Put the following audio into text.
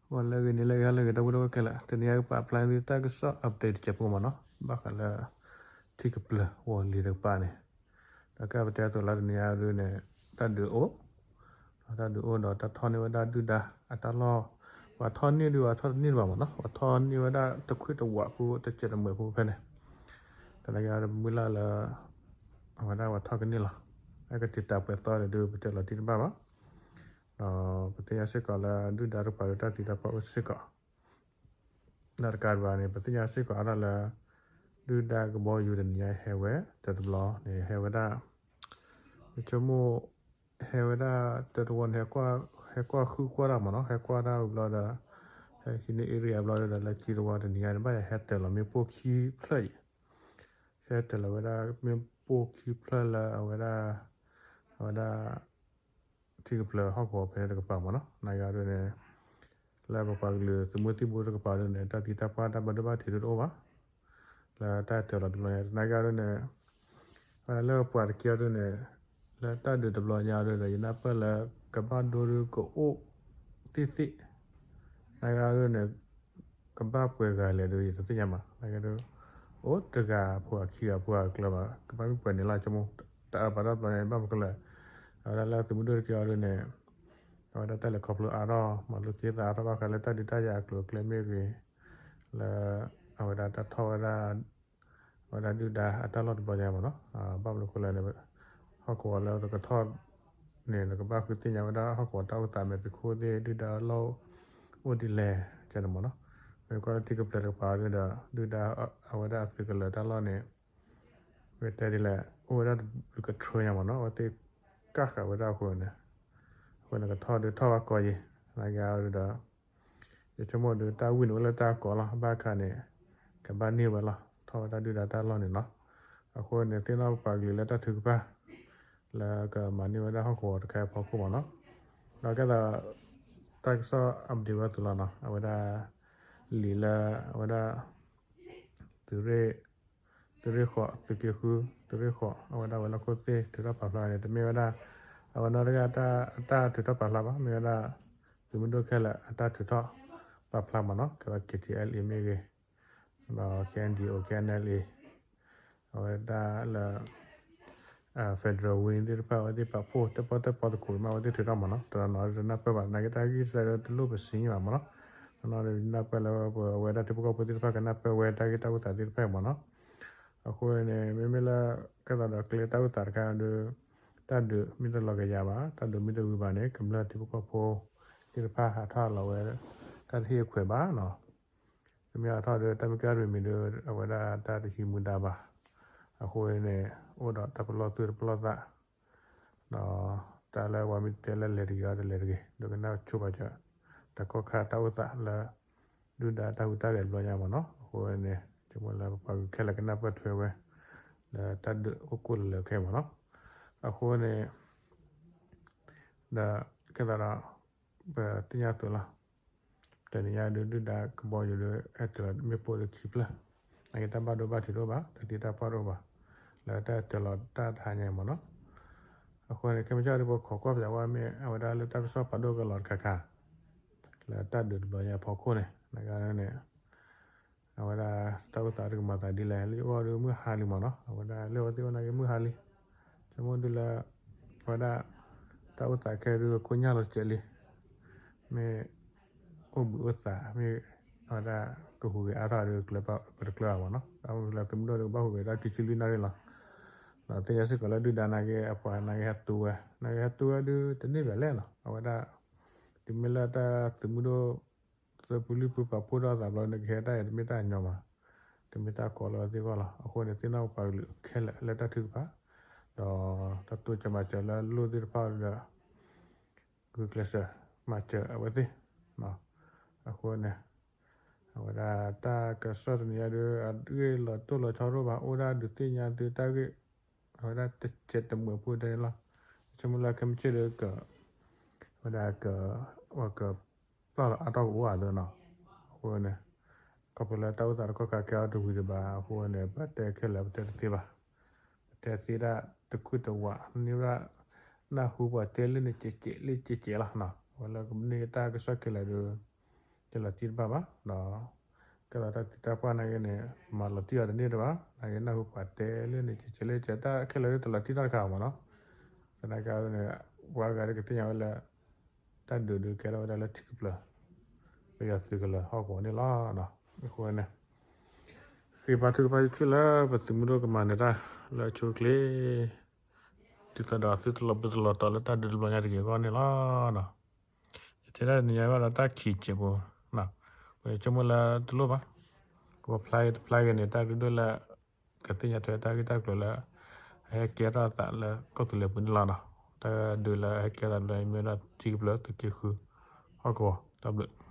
ဂီၤလၢအဂ့ၤ နံၤလၢအဂ့ၤ ဟါလၢအဂ့ၤ ဒီပုၢ်ဝဲၢ်ခဲလၢာ်, တနံၤအံၤကပာ်ဖျါန့ၢ်သုတၢ်ကစီၣ် update တစဲးဖိမ့ၢ်နီၤ, ဘၣ်ဃးလၢ ထံကပျၢၤဝီၤလံၤတကပၤန့ၣ်, ဒီးကပတဲအသိးလၢတနံၤအံၤဒုန့ၣ် တၢ်ဒုးအိၣ်, တၢ်ဒုးအိၣ်ဒီးတၢ်ထီၣ်န့ၢ်ဝဲဒၣ်ဒုၣ်ဒါအတၢ်လီၢ်, ပှၤထီၣ်န့ၢ်ဒုး ပှၤထီၣ်တန့ၢ်ဒံးဘၣ်မ့ၢ်နီၤ, ပှၤထီၣ်န့ၢ်ဝဲဒၣ်တခွံတဝးဖိ တစဲးတမှဲးဖိဖဲန့ၣ်, တနံၤအံၤမုၢ်လၢ်လၢ အဝဲဒၣ်ပှၤထီၣ်ကန့ၢ်လီၤ, အကတံာ်တာ်ပှဲၤသီဒီးဒုး ပတဲလီၤတံၢ်တဘၣ်ဘၣ်. ဒီးပသ့ၣ်ညါစ့ၢ်ကီးလၢဒုၣ်ဒါတကပၤဒီးတၢ်သံတၢ်ပှၢ်အိၣ်စ့ၢ်ကီး, ဒီးတကးဒံးဘၣ်န့ၣ် ပသ့ၣ်ညါစ့ၢ်ကီးအါထီၣ်လၢ ဒုၣ်ဒါကဘီယူၤတနံၤညါဟဲဝဲ တတဘျီန့ၣ် ဟဲဝဲဒၣ် ယဆိကမိၣ် ဟဲဝဲဒၣ်တတဝီန့ၣ် ဟဲကွၢ်ဃုကွၢ်တၢ်မ့ၢ်နီၤ, ဟဲကွၢ်တၢ်ဝံၤဘျီဒီး ဟဲဟံးန့ၢ် area ဘျီဒီး လၢခံတဝီတနံၤညါန့ၣ် ဘၣ်ယဟဲတၢၤလီၤမ့ၣ်ပိၢ်ခံဖျၢၣ်အံၤ, ဟဲတၢၤလီၤဝဲဒၣ်မ့ၣ်ပိၢ်ခံဖျၢၣ်လၢအဝဲဒၣ် အဝဲဒၣ် ထံကပျၢၤဟီၣ်ကဝီၤဖဲန့ၣ်တကပၤမ့ၢ်နီၤ, နကဒုန့ၣ် လၢပပှၤကလုာ်သုးမုၢ်သံၣ်ဘိတကပၤဒုန့ၣ် တၢ်သံတၢ်ပှၢ်တၢ်ဘၣ်ဒိဘၣ်ထံးဒုတအိၣ်ဘၣ်, လၢတၢ်တၢၤလီၤတဘျီညါ နကဒုန့ၣ် လၢပှၤတက့ၢ်အီၤဒုန့ၣ် လၢတၢ်ဒုးတဘျီညါဒုဒီး ယနၢ်ပၢၢ်လၢကဘၣ်ဒိဒုကအိၣ်သ့ၣ်သ့ၣ်, နကဒုန့ၣ် ကဘၣ်ပှဲၤဂၤလဲၣ်ဒု ယတသ့ၣ်ညါမး, နကဒု အိၣ်တဂၤဖိအခံဂၤဖိအကျါဘၣ်, ကဘၣ်မ့ၢ်ပှဲၤန့ၣ်လီၤ ဆိကမိၣ်, တၢ်အၢပာ်ထီၣ်တဘျီန့ၣ် ဘၣ်မနုၤလဲၣ်, အဝဲဒၣ်လၢသုးမုၢ်ဒိၣ်တက့ၢ်အီၤဒုန့ၣ် အဝဲဒၣ်တၢ်လဲၤခီဖျိအါထီၣ် မၤလိသ့သးအါထီၣ်ဘၣ်ဃးလၢတၢ်ဒုးတၢ်ယၤအကျိၤအကျဲမ့ၢ်ဂ့ၤ, လၢ အဝဲဒၣ်တၢ်ထီၣ်ဝဲဒၣ် အဝဲဒၣ်ဒုၣ်ဒါအတၢ်လီၢ်တဘျီညါမ့ၢ်နီၤ, ဘၣ်မနုၤအဃိလဲၣ်န့ၣ် ဟီၣ်ကဝီၤလၢတကထီၣ်န့ၣ် နကဘၣ်ဃုသ့ၣ်ညါဝဲဒၣ်ဟီၣ်ကဝီၤတၢ်အိၣ်သးမဲာ်ဖံးခိၣ်သ့ၣ် ဒုၣ်ဒါလီၢ်အိၣ်ဒ်လဲၣ် ကဲန့ၣ်မ့ၢ်နီၤ, မ့ၢ်ကွၢ်လၢထံကပျၢၤတကပၤဒုဒီး ဒုၣ်ဒါအဝဲဒၣ်အသုးကလၢၤတၢ်လီၢ်န့ၣ် မ့ၢ်တဲဒ်လဲၣ် အိၣ်ဝဲဒၣ်တဘျုးကထြၢညါမ့ၢ်နီၤ, အဝဲသ့ၣ်ကၣ်ဃာ်ဝဲဒၣ်အဃိန့ၣ်, အဃိန့ၣ်ကထီၣ်ဒုးထီၣ်ဘၣ်ကီးယံၤ, နကဒုဒီး ယဆိကမိၣ်ဒုးတၢ်ဝံၣ်န့ၣ်အိၣ်လၢတၢ်ကီးလီၤ, ဘၣ်ခါန့ၣ် ကဘၣ်န့ၢ်ဝဲလီၤ, ထီၣ်ဝဲဒၣ်ဒုၣ်ဒါတၢ်လီၢ်န့ၣ်လီၤ, အဃိန့ၣ်သ့ၣ်နီၣ်ပပှၤကလုာ်လၢတၢ်ထုကဖၣ် လၢကမၤန့ၢ်ဝဲဒၣ်ဟီၣ်ကဝီၤတခါအံၤအဖီခိၣ်မ့ၢ်နီၤ, ဒီးကဲသိး တၢ်ကစီၣ် update ဝဲအသိးလီၤနီၤ, အဝဲဒၣ် လံာ်လၢ အဝဲဒၣ် သုးရ့ၣ် သုးရ့ၣ်ဃိး သုးက့ဃု သုးရ့ၣ်ဃိး အဝဲဒၣ်ဝဲၤလီၢ်ခိၣ်သ့ၣ်ထုးထီၣ်ပာ်ဖျါန့ၣ် တမ့ၢ်ဝဲဒၣ် အဝဲနီတဂၤအတၢ်ထုးထီၣ်ပာ်ဖျါဘၣ်, မ့ၢ်ဝဲဒၣ် သုးမုၢ်ဒိၣ်ခဲလၢာ်အတၢ်ထုးထီၣ်ပာ်ဖျါမ့ၢ်နီၤ, ကဲဝဲ K T L A မ့ၢ်ဂ့ၤ, ဒီး K N D O K N L A အဝဲဒၣ်လၢ Federal Wing သ့ၣ်တဖၣ် အဝဲသ့ၣ်ပာ်ဖှိၣ် တၢၣ်ပီၣ်တၢၣ်ပီသကိးမး အဝဲသ့ၣ်ထုးထီၣ်မ့ၢ်နီၤ, တနီၤနီၤတနၢ်ပၢၢ်ဘၣ် နာ်က့တၢ်ဂ့ၢ်စဲဒီးတလိၣ်ပစံးဘၣ်မ့ၢ်နီၤ, တနီၤနီၤဒုးနၢ်ပၢၢ်လၢပဝဲဒၣ်ထံဖိကီၢ်ဖိသ့ၣ်တဖၣ် ကနၢ်ပၢၢ်ဝဲတၢ်ဂ့ၢ်တၢ်အိၣ်သးသ့ၣ်တဖၣ်မ့ၢ်နီၤ, အဃိန့ၣ် မ့မ့ၢ်လၢ ကဲသိးဒီးကျဲတၢ်အိၣ်သးတခါဒီး တၢ်ဒုးမ့ၢ်တလီၤကယၤဘၣ် တၢ်ဒုးမ့ၢ်တဂုၤဘၣ်န့ၣ် ကမျၢၢ်ထံဖိကီၢ်ဖိသ့ၣ်တဖၣ်ဟးထီၣ်လီၤဝဲ တၢ်တဟ့ၣ်အခွဲးဘၣ်နီၤ, တမ့ၢ်ဟးထီၣ်ဒီးတၢ်မ့ၢ်ကဲထီၣ်တမံၤမံၤဒီး အဝဲဒၣ်တၢ်တဟံးမူဒါဘၣ်, အဃိန့ၣ် အိၣ်ဒီးတၢ်ပလီၢ်သူၣ်တပလီၢ်သး ဒီးတၢ်လၢပှၤမ့ၢ်တဲလၢလဲၤတဂ့ၤအီၤတလဲၤတဂ့ၤ ဒိကနၣ်ဆိပာ်စၢၤ တၢ်ကီၢ်ခါတၢ်အိၣ်သးလၢ ဒုၣ်ဒါတၢ်ဟူးတၢ်ဂဲၤတဘျီညါမ့ၢ်နီၤ, အဃိန့ၣ် ဆိကမိၣ်လၢပပှၤကလုာ်ခဲလၢာ်ကနၢ်ပၢၢ်ထွဲဝဲ လၢတၢ်ဒုးအိၣ်ကိၣ်လၢလၢခဲအံၤမ့ၢ်နီၤ, အဃိန့ၣ် ဒီးကဲသးဒီး ပသ့ၣ်ညါအသိးလီၤ, တနံၤညါဒုး ဒုၣ်ဒါကဘီယူၤဒီး ဟဲတၢၤလီၤမ့ၣ်ပိၢ်ဒီးခံဖျၢၣ်, နာ်က့တၢ်ဘၣ်ဒိဘၣ်ထံးတအိၣ်ဘၣ် တၢ်သံတၢ်ပှၢ်တအိၣ်ဘၣ်, လၢတၢ်တၢၤလီၤတၢ်တဟါညါအံၤမ့ၢ်နီၤ, အဃိန့ၣ် ခဲမုၢ်ဆ့ၣ်ဒုးပခိးကွၢ်ပၠးဝဲမ့ၢ် အဝဲဒၣ်လၢတၢ်ကစီၣ်ပာ်ဒိၣ်ကလီၤတခါခါ လၢတၢ်ဒုးတဘျီညါအဖီခိၣ်န့ၣ် နကန့ၣ် အဝဲဒၣ်တၢ်အိၣ်သးတကမၤသးဒ်လဲၣ် လၢယဂီၢ်ဒုးမုၢ်ဟါလံမ့ၢ်နီၤ, အဝဲဒၣ်လၢအဝဲသ့ၣ်အိၣ်နာ်က့မုၢ်ဟါလံ, ဆိကမိၣ်ဒုးလၢ အဝဲဒၣ် တၢ်အိၣ်သးခဲဒုးကိညၢ်လီၤစဲးလံ, မ့ၢ်အိၣ်ဘှံးအိၣ်သး မ့ၢ်အဝဲဒၣ်ကဟူးဂဲၤအါထီၣ်ဒုး ပတကျၢၤဘၣ်မ့ၢ်နီၤ, အဝဲလၢသုးမုၢ်ဒိၣ်ဒုးကဘၣ်ဟူးဂဲၤတၢ်ခံဆံလွံၢ်နၣ်ရံၣ်လီၤ, ဒီးသ့ၣ်ညါစ့ၢ်ကီးလၢဒုၣ်ဒါနာ်က့ အပှၤနာ်က့ဟဲတူဝဲ, နာ်က့ဟဲတူဝဲဒုးတန့ၢ်ဘၣ်လဲၣ်နီၤ, အဝဲဒၣ် တမ့ၢ်လၢတၢ်သုးမုၢ်ဒိၣ် သၢဖုလွံၢ်ဖုပာ်ဖှိၣ်ထီၣ်သးဘျီန့ၣ် ကဟဲတၢ်အံၤတမ့ၢ်တၢ်ညီမး, တမ့ၢ်တၢ်ကီလၢအဝဲသ့ၣ်အဂီၢ်လီၤ. အဃိန့ၣ် သ့ၣ်နီၣ်ပပှၤကလုာ်ခဲလၢာ်လၢတၢ်ထုကဖၣ်, ဒီးတၢ်တိစၢၤမၤစၢၤလၢလိၣ်သ့ၣ်တဖၣ်ဒီး ဂုာ်ကျဲးစၢးမၤစၢၤအဝဲသ့ၣ်, အဃိန့ၣ် အဝဲဒၣ်တၢ်ကစီၣ်တနံၤညါဒီး အဂ့ၢ်လီၤတိၢ်လီၤဆီတအိၣ်ဘၣ်, အိၣ်ဒၣ်ဒုးသ့ၣ်ညါသုတၢ်ဂ့ၢ် အဝဲဒၣ်တစဲးတမှဲးဖိတန့ၣ်လီၤ. ဆိကမိၣ်လၢခဲမုၢ်ဆ့ၣ်ဒီး အဝဲဒၣ်က ပှၤကပျၢ်လီၤအါထီၣ်ကအိၣ်ဧါသနီၤ, အဃိန့ၣ် ခီဖျိလၢတၢ်အိၣ်သးတကီၢ်ခါကဲအီၤတဝံၤဒံးဘၣ် အဃိန့ၣ် ပတဲခဲလၢာ်ပတဲတသ့ဘၣ်, ပတဲသ့ဒၣ်တခွံၣ်တဝးန့ၣ်ဒၣ် နၢ်ဟူပှၤတဲလၢန့ၣ်ကဲးကဲးလၢကဲးကဲးလီၤ, အဝဲလၢကန့ၢ်တၢ်ကစီၣ်ခဲလၢာ်ဒီး တလီၤတံၢ်တဘၣ်ဘၣ်ဒီး ကဲသးတၢ်သံတၢ်ပှၢ်နာ်က့န့ၣ် မၤလီၤတံၢ်အီၤတန့ၢ်တဘၣ် နာ်က့နၢ်ဟူပှၤတဲလၢန့ၣ် ကဲကဲလၢကဲတၢ်ခဲလၢာ်တလီၤတံၢ်နီတခါမးနီၤ. သနာ်က့န့ၣ် ပှၤဂၤဒ်ကသ့ၣ်ညါဝဲလၢ တၢ်ဒုးဒုးကဲထီၣ်ဝဲဒၣ်လၢထံကပျၢၤ ပယီၤသုးကလၢၤဟီၣ်ကဝီၤန့ၣ်လီၤ. အဃိန့ၣ် ဃ့ဘါထုကဖၣ်ဆူၣ်ဆူၣ်လၢပသုးမုၢ်ဒိၣ်ကမၤနၢၤတၢ်လၢအဆိအချ့ ဒ်သိးဒီးသုတလီၤဘှံးတလီၤတီၤလၢတၢ်ဒုးတဘျီညါတဂ့ၤအဂီၢ်န့ၣ်လီၤ. ယထဲဒၣ်နံၤညါဘၣ်ဒီးတၢ်ခံးစဲးဖိ ပဆိကမိၣ်လၢတလိၣ်ဘၣ် ပဖျါဂ့ၤတဖျါဂ့ၤန့ၣ် တၢ်ဒုးဒိၣ်လၢ ကသ့ၣ်ညါထွဲတၢ်ဂ့ၢ်တၢ်ကျိၤလၢ အဟဲကဲထီၣ်အသးလၢကီၢ်သူလ့ၤပူၤန့ၣ်လီၤနီၤ. တၢ်ဒုးလၢအဟဲကဲထီၣ်လၢမ့ၢ်ဝဲဒၣ်ထံကပျၢၤသုးက့ဃု ဟီၣ်ကဝီၤ တၢ်ဘျုး